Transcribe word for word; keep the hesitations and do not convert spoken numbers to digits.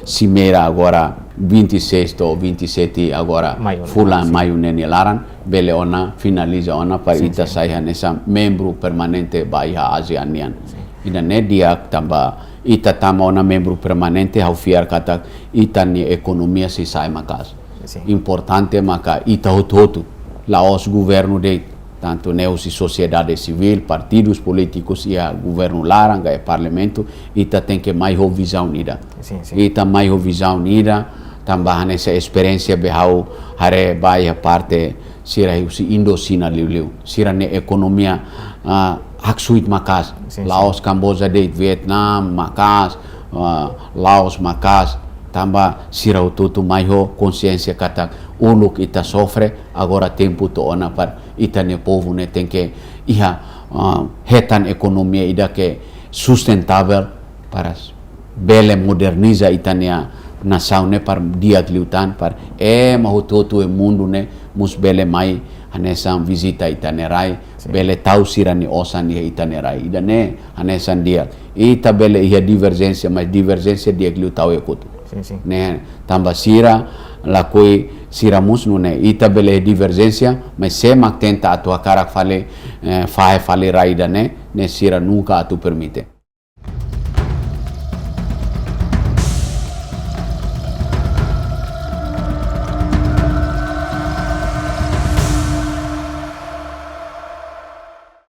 Simeira agora vinte e seis to'o vinte e sete agora Maiu, fulan sin. Maiu ne'e nia laran, bele ona finaliza ona para Sin, ita sin. sai hanesan membru permanente ba iha ASEAN nian. Ida-ne'e di'ak tanba ita tama ona membru permanente, ha'u fiar katak ita-nia ekonomia sei sa'e maka'as. Sin. Importante maka ita hotu-hotu, la'ós governu de'it, tantu ne'e husi sosiedade sivíl, partidus polítikus iha governu laran ka iha parlamentu, ita tenke mai ho vizaun ida. Sin, sin. Ita mai ho vizaun ida, tanba hanesan esperiénsia be ha'u haree ba iha parte sira husi Indo-Xina liuliu. Sira-nia ekonomia, ah, haksoit maka'as. Sin, Laos, Kamboja de'it, Vietnam maka'as, ah, Laos maka'as. Tanba sira hotu-hotu mai ho konxiénsia katak uluk ita sofre, agora tempu to'o ona para ita-nia povu ne'e tenke iha, ah, hetan ekonomia ida ke sustentável para bele moderniza ita-nia nasaun ne'e para di'ak liután, para ema hotu-hotu iha mundu ne'e mós bele mai hanesan vizita ita-nia rai, Sin. Bele tau sira-nia osan iha ita-nia rai. Ida-ne'e hanesan di'ak. Ita bele iha diverjénsia, mas diverjénsia di'ak liu tau iha kotuk. Sin, sin. Ne'e tanba sira lakohi, sira mós nune'e. Ita bele iha diverjénsia, mas sé mak tenta atu hakarak fali, eh, fahe fali rai ida-ne'e, ne'e sira nunka atu permite.